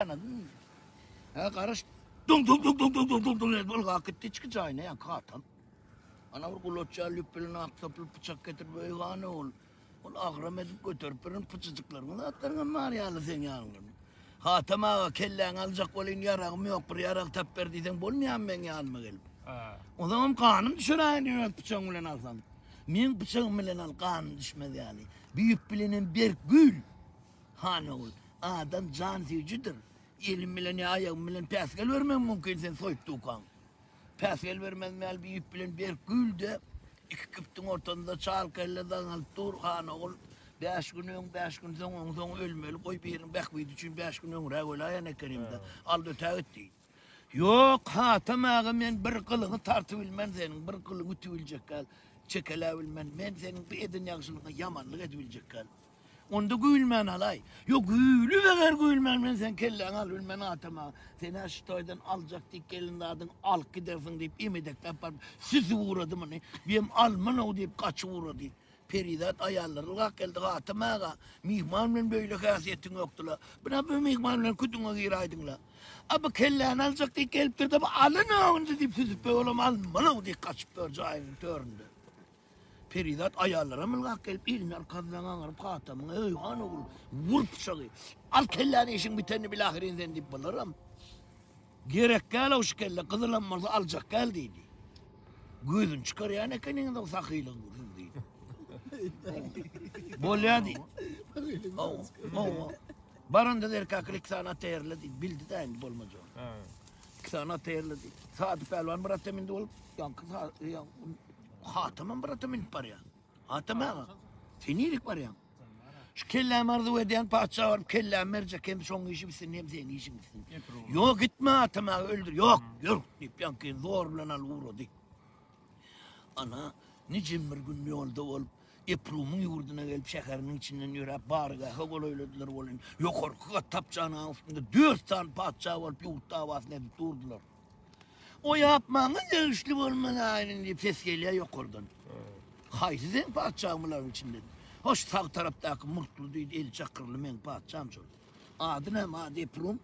tanadym indi. Hä, garaş. Duň duň duň duň duň duň duň duň edip ylgap gitdi içki jaýyna ýaňky Hatam. Ana bir gulaç ýaly ýüp bilen ak saply pyçak getirip öý hany ol. Ol agram edip göterip birin pyçajyklaryň zatlaryňam bar ýaly seň ýanyňda. Hatam aga kelläňi aljak welin ýaragym ýok bir ýarag tap ber diýseň bolmaýamy meň ýanyma gelip. Onsoňam ganym düşer aýny öz pyçagyň bilen alsaň. Meň pyçagym bilen al ganym düşmez ýaly. Bir ýüp bilenem berk gül. Han ogul, adam jan süýjüdir. Elim bilen ýa aýagym bilen päsgel bermegim mümkin sen soýup dukaň. Päsgel bermezim ýaly bir ýüp bilen berk gül-de, iki kibtiň ortasynda çal kelle daňalyp dur, han ogul. Bäş gün öň, bäş gün soň, oňsoň ölmeli, goý biriniň bähbidi üçin bäş gün öňräk öläýen ekenim-dä. Al-da ötägit diýdi. Ýok, Hatam aga, men bir gylyňy tartybilmen seniň, bir gylyňy ütübiljek däl, çekeläbilmen. Men seniň bu eden ýagşylygyňa ýamanlyk edibiljek däl. Onda güýlmän alaý. Ýok, güýlüp eger güýlmän men seň kelläňi alybilmen Hatam aga. Sen-ä şu toýdan aljak diýip gelin zadyňy alyp gidersiň diýip emedekläp baryp süsüp ugrady muny. Biem alman-ow diýip gaçyp ugrady. Perizat aýallar ylgap geldi, Hatam aga, myhman bilen beýle häsiýetiň ýokdy-la. Bu-da bu myhman bilen küdüňe giräýdiň-la. A bu kelläni aljak diýip gelipdir-de, bu alyn-ow indi diýip süsüp olam alman-ow diýip gaçyp ýör jaýynyň töründe. Perizat aýallaram ylgap gelip, elini arkasyndan gaňryp, Hatamyň, Eý, han ogul, wur pyçagy, al kelläni işiň bitenini bil ahyryn sen diýip bularam, Gerek däl-ow şu kelle, gyzylam bolsa aljak däl diýdi. Gözüni çykarýan ekeniňiz-ow sahylygyň siz diýdi. Bolýa diýdi. Hawa, hawa. Baranda Zerkäkil iki sany at eýerle diýdi. Bildi-dä indi bolmajagyny. Iki sany at eýerle diýdi. Sady pälwan bir ata mindi bolup, ýaňky Hatamam bir ata münüp barýar. Hatam aga, sen nirik barýaň? Şu kellämi arzuw edýän patyşa baryp kellämi berjek, hem şoň işi bitsin, hem seň işiň bitsin. Ýok, gitme Hatam aga, öldür. Ýok, ýör diýip, ýaňky zor bilen alyp ugrady. Ana, nijim bir gün ýolda bolup, Eprumyň ýurduna gelip, şäheriniň içinden ýöräp, bargähe golaýladylar welin, ýokarky gat tapjanyň üstünde dört sany patyşa bolup, ýurt dawasyny edip durdular. O ýap maňa degişli bolmaly aýnyn diýip ses gelýär ýokardan. Haýsy seň patyşaň bularyň içinde? Hoş sag tarapdaky murtly diýdi, eli çakyrly meň patyşam şol. Ady näme? Ady Eprum.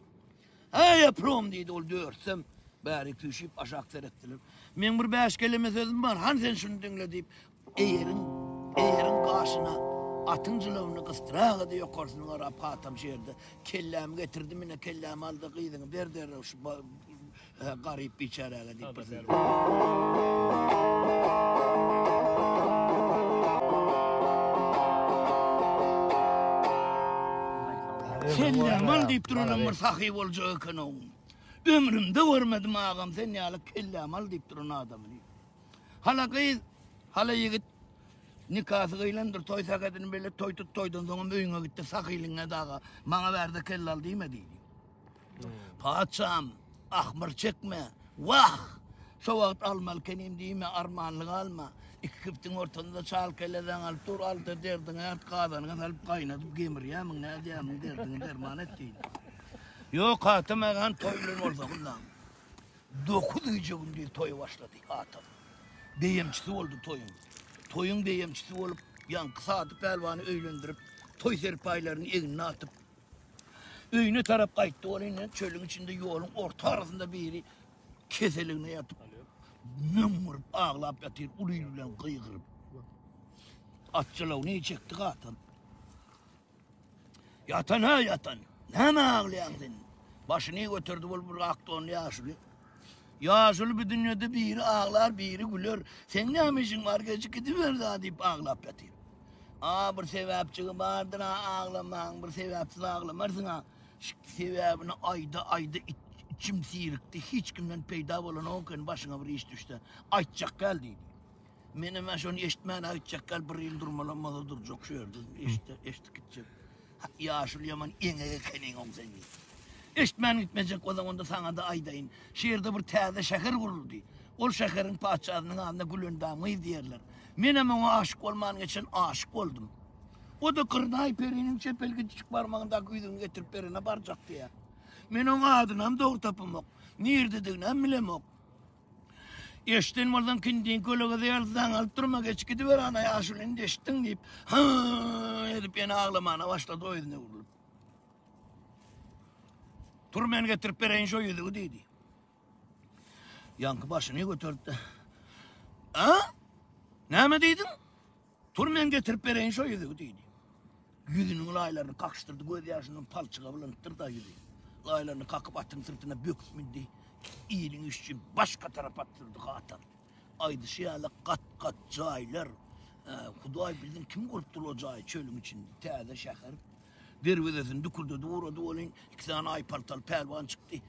Heý Eprum diýdi ol dörtsem bäri süýşüp aşak seretdiler. Meň bir bäş keleme sözüm bar, hany sen şuny diňle diýip Eýeriň, eýeriň gaşyna atyň jylawyny gysdyraga-da ýokarsyny garap Hatam şu ýerde, Kellämi getirdim ine, kellämi al-da gyzyňy ber derrew şu garyp biçäräge diýip bir söz. Kellämi al diýip duranam bir sahy boljak eken-ow. Ömrümde görmedim agam sen ýaly kellämi al diýip duran adamy. Hala gyz, hala ýigit nikasy gyýlandyr, toý sähedini bile, toý tut, toýdan soňam öýüňe gitde sahylyňa daga, maňa bärde kelle al diýme diýdi. Patyşam, ahmyr çekme, wah, şo wagt almaly ekenim diýme, armanly galma. Iki kibtiň ortasynda çal kelle daňalyp dur, al-da derdiňi art, gazanyňa salyp gaýnadyp gemirýärmiň, nädýärmiň, derdiňi derman et diýdi. Ýok, Hatam agany toý bilen bolsa gullan. Dokuz gije-gündiz toýa başlady Hatam. Beýemçisi boldy toýuň. Toýuň beýemçisi bolup, ýaňky Sady pälwany öýlendirip, toý serpaýlaryny egnine atyp, öýüne tarap gaýtdy. Ol indi çölüň içinde ýoluň orta arasynda biri keseligine ýatyp, möňňürip aglap ýatyr, uly il bilen gygyryp. At jylawyny çekdi Hatam. Ýatan-a ýatan. Näme aglaýaň sen? Başyny göterdi bol bir ak donly ýaşuly. Ýaşuly bu dünýede biri aglar, biri güler. Seň näme işiň bar, geçip gidiber da diýip aglap ýatyr. A bir sebäpjigi bardyr-a aglamagyň, bir sebäpsiz aglamarsyň-a. Sebäbini aýda-aýda içim sirikdi, hiç kimden peýda bolanok eken, başyňa bir iş düşse, aýtjak gel diýdi. Menem-ä şony eşitmän aýtjak däl, bir ýyl durmalam bolsa durjak şu ýerde, eşitde, eşidip gitjek. Ýaşuly ýaman eňek ekeniň-ow sen diýip. Eşitmän gitmejek bolsaň, onda saňa-da aýdaýyn. Şu ýerde bir täze şäher guruldy. Ol şäheriň patyşasynyň adyna Gülendam gyz diýerler. Menem oňa aşyk bolman geçen aşyk boldum. O-da Gyrnaý periniň çep el kiçijik barmagyndaky ýüzügini getirip berene barjak diýýär. Men oň adynam dogry tapamok, nirdediginem bilemok. Eşden bolsaň kindiň kölegesi ýaly zaňalyp durma geç gidiber ana ýaşuly indi eşitdiň diýip hy edip ýene aglamana başlady o ýüzüne öwrülip. Tur men getirip bereýin şo ýüzügi diýdi. Ýaňky başyny göterdi. A? Näme diýdiň? Tur men getirip bereýin şo ýüzügi diýdi. Ýüzüniň laýlaryny kakyşdyrdy, göz ýaşyndan palçyga bulanypdyr da ýüzi. Laýlaryny kakyp atyň syrtyna böküp mündi. Iliň üçin başga tarapa at sürdi Hatam. Aýdyşy ýaly gat-gat jaýlar. Hudaý bilsin kim gurupdyr o jaýy çölüň içinde. Täze şäher. Derwezesini dükürdedi ugrady welin, iki sany aýpaltaly pälwan çykdy.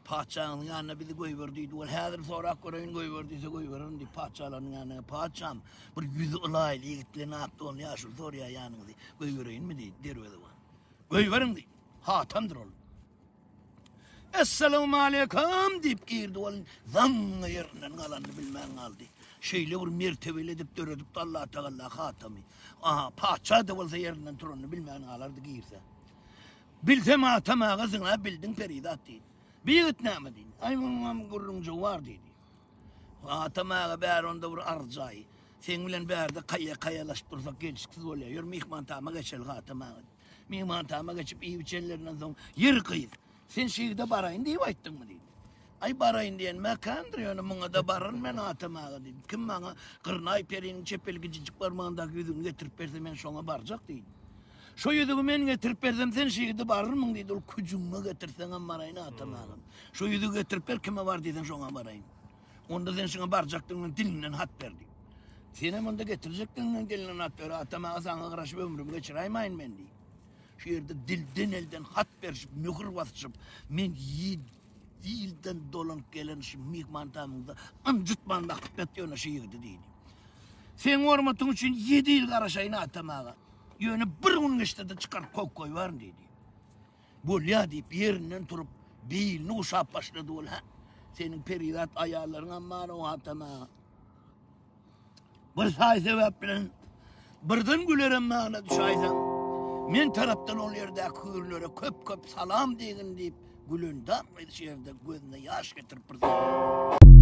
Patyşaňyzyň ýanyna bizi goýber diýdi. Ol häzir sorap göreýin, goýber diýse goýbererin diýip, patyşalarynyň ýanyna, Patyşam, bir ýüzi ylaýyly ýigit bilen ak donly ýaşuly sorýar ýanyňyzy, goýbereýinmi diýdi derwezeban. Goýberiň diýdi. Hatamdyr ol. Essalawmaleýkum diýip girdi ol zaňňa ýerinden galanyny bilmän galdy. Şeýle bir mertebeli edip döredipdi Allatagalla Hatamy. Aha, patyşa-da bolsa ýerinden turanyny bilmän galardy girse. Bilsem Hatam aga syň-a bildiň perizat diýdi. Bi ýigit näme diýdi. Aý munuňam gürrüňjigi bar diýdi. Hatam aga bäri onda bir arjaý. Seň bilen bärde kaýa-kaýalaşyp dursak gelşiksiz bolýar. Ýör myhmantama geçeli Hatam aga. Myhmantama geçip iýip-içenlerinden soň, Ýeri gyz, sen şu ýigide baraýyn diýip aýtdyňmy? diýdi. Aý, baraýyn diýenim-ä kändir, ýöne muňa-da bararyn men Hatam aga diýdim. Kim maňa Gyrnaý periniň çep el gijijik barmagyndaky ýüzügini getirip berse, men şoňa barjak diýdi. Şo ýüzügi men getirip bersem, sen şu ýigide bararmyň diýdi. Ol küjüňe getirseňem baraýyn Hatam agam. Şo ýüzügi getirip ber, kime bar diýseň şoňa baraýyn. Onda sen şuňa barjakdygyňyň dilinden hat ber diýip. Senem onda getirjekdigiňiň dilinden hat ber. Atam aga saňa garaşyp ömrümi geçiräýmäýin men diýip. Şu ýerde dilden elden hat berşip, möhür basyşyp, men ýedi ýyldan dolanyp gelen şu myhman tamyňda ynjytman bakyp ýat ýöne şu ýigidi diýdi. Seň hormatyň üçin ýedi ýyl garaşaýyn Atam aga. Ýöne bir gün geçse-de çykaryp kowup goýbaryn diýdi. Bolýa diýip, ýerinden turup, bilini guşap başlady ol, Hä, seniň perizat aýallaryňam bar-ow, Hatam aga. Bir saý-sebäp bilen birden gülerem maňa düşäýseň, men tarapdan ol ýerdäki hüýrlere köp-köp salam diýgin diýip, Gülendam gyz şu ýerde gözüne ýaş getirip bir.